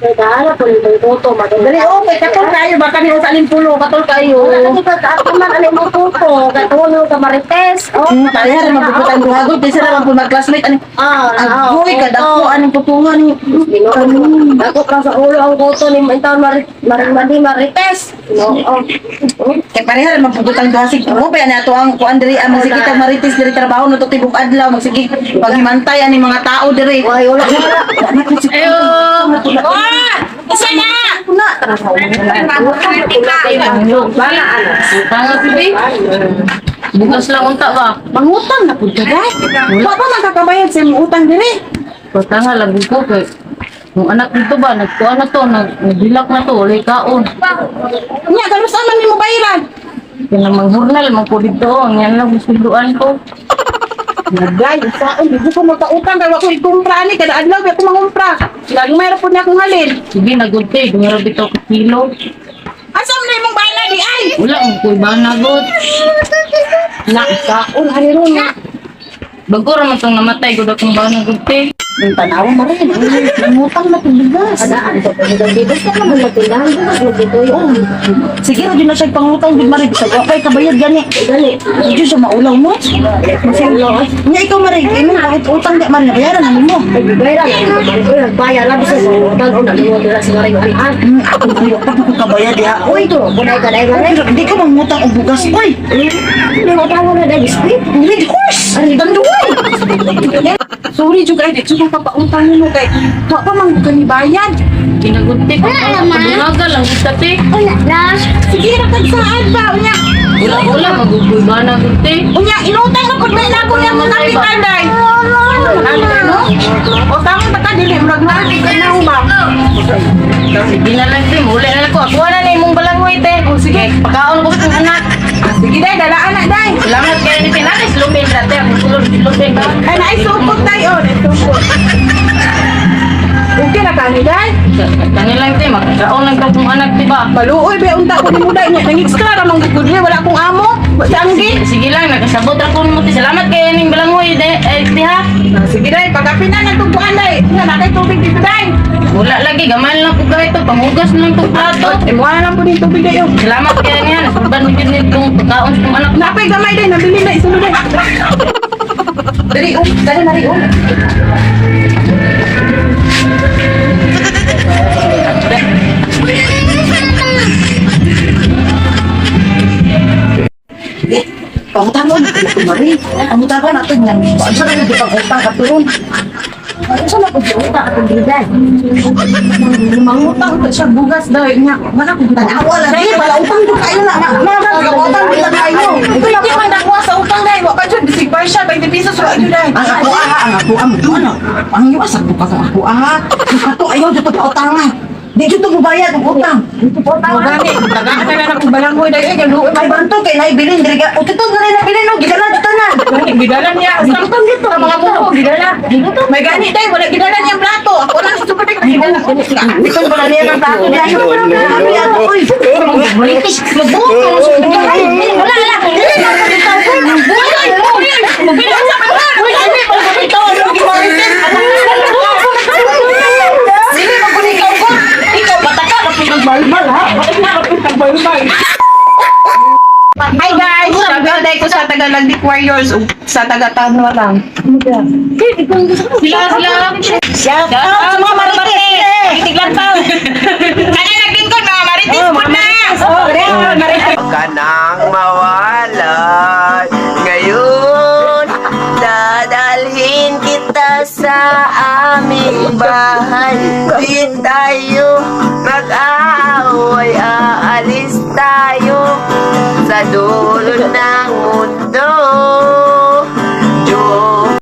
Kay dala po nitong kuto madali. Dali oh, kay katol kayo baka ni sa limpulo, katol kayo. Wala lagi ka ako man ani mo kuto. Kay tuon ka marites. Oh. Pareha ra magpuputan duha gud kaysa ra man pud mag-classmate ani. Ah, Agoy kadako aning tutungan ni. Ako pa sa ulo ang kuto ni intaon mari marites. No. Kay pareha ra magpuputan duha sig mo pa na ato ang kuan diri ang magsige tag marites diri trabaho no to tibok adlaw magsige paghimantay ani mga tao diri. Way wala wala. Ayo. Wah! Isa na! Na. Bala ano. Tanga si Bukas lang unta ba? Mangutang na pud ka dai. Wa pa man kakabayad sa imong utang diri. Patanga lagi ko kay Yung anak nito ba, nagkuha na to, nagbilak na to, walay kaon. Nya kanus-a man nimo bayaran? Kaya manghurnal, mangpulid to, ang yan lang gusunduan ko. Nagay, usaon di ko magkautang kay wa ko ikumpra ani kada adlaw ba ko mangumpra. Lagi mayro pud na akong halin. Sige, nagulti, dumira bitaw ka kilo. Asa man na imong bana di ay? Wala, ang kuy ba nagot? Na kaon ani ron. Bago raman tong namatay, gud akong ba nagulti. Ang tanawa mo rin. Mangutang na pud bigas. Adaan to. Dito sa naman magtindahan bukas magdito. Sige ra jud na siya pangutang gud mari bisag wa pay kabayad gani. Gani. Jud siya maulaw mo. Maulaw. Nya ikaw mari, imong kahit utang di man nabayaran na nimo. Nagbayar lang. Nagbayar lang sa utang o nalimot nila sa maring an. Ako kuya pa ko kabayad diha. Uy, to, kunay ka dahil maring. Pero hindi ko mangutang og bugas oy. Hindi mo tawag na dahil biskuit. Red horse. Tanduay. Sorry jud kay di jud ko papautang nimo kay wa pa man gud kani bayad. Ginagulti ko, dungaga lang gud ta, te. Sige ra kag saan ba unya. Wala, wala, magugoy ba nagulti? Unya inutang na pud na ako niyang mga kapitan day. No? O tama ta ka dili murag na ka na ba. Sige na lang, te, muli na lang ko. Ako na na imong balanghoy, te. O sige. Pakaon ko sa itong anak. Ah, sige day, dalaan na day. Salamat kayo ni Tinanis. Lumil na, te. Ang sulod, lumil. Ay naay supot day oh, naay supot. Okay na kani day. Kani lang, te. Magkaon lang ka kong anak, di ba? Maluoy ba unta ko nimo day nya nang extra ra man gud ko diri wala akong amo. Wa tanggi. Sige lang, nakasabot ra ko mo, te. Salamat kayo ning balanghoy, te. Eh, te, ha? Ah, sige day, pagkapi na ng tugbuan day. Nga na kay tubig dito day. Wala lagi, gamay lang ko kahit to. Panghugas na lang itong plato. Eh, mo na lang po din tubig day oh. Salamat kayo niya. Nasulban mo dyan nitong pagkaon sa kong anak. Napay gamay day, nabili na isulod day. Dali oh, dali na ri oh. Pangutang mo, ito mari. Pangutang ko natin yan. Saan na yung pangutang ka turon? Ano na kung utang atong bidan? Mangutang ko siya bugas daw nya. Wala ko tanawa lang. Dahil wala utang ko kayo na. Ma, utang ko kayo. Hindi man nakuha sa utang dahil wa pa jud bisig partial 20 pesos wa jud dai. Ang ako ah, ang ako ah, mo ano? Ang iyo asa ko pa sa ako ah. Kato ayaw jud to pautang ah. Di jud to mubayad og utang. O gani, tagaan na lang akong balanghoy dai ay luoy Ay banto kay naibilin diri ka. O tito na rin nabilin no, gidala jud tanan. Gani gidala niya. Sa dito mga buho gidala. May gani dai wala gidala niya ang plato. Ako lang sa super gidala. Ito pala niya ng plato niya. Ano pa namin ato oy. Maritis, magbuo ka mo sa Wala wala. Dili na ko dito. Dili man gud ikaw ko. Ikaw pataka ka pinagbalbal ha. Pataka ka pinagbalbal. Hi guys! Shout out ko sa Tagalagdik Warriors ug sa taga Tanwa lang. Sila, sila. Shout out sa mga marites. Titiglan pa. Kana naglingkod mga marites po na. Oh, marites. Ka nang mawalay ngayon. Dadalhin kita sa aming bahay. Di tayo mag-aaway. Aalis tayo sa dulo ng mundo.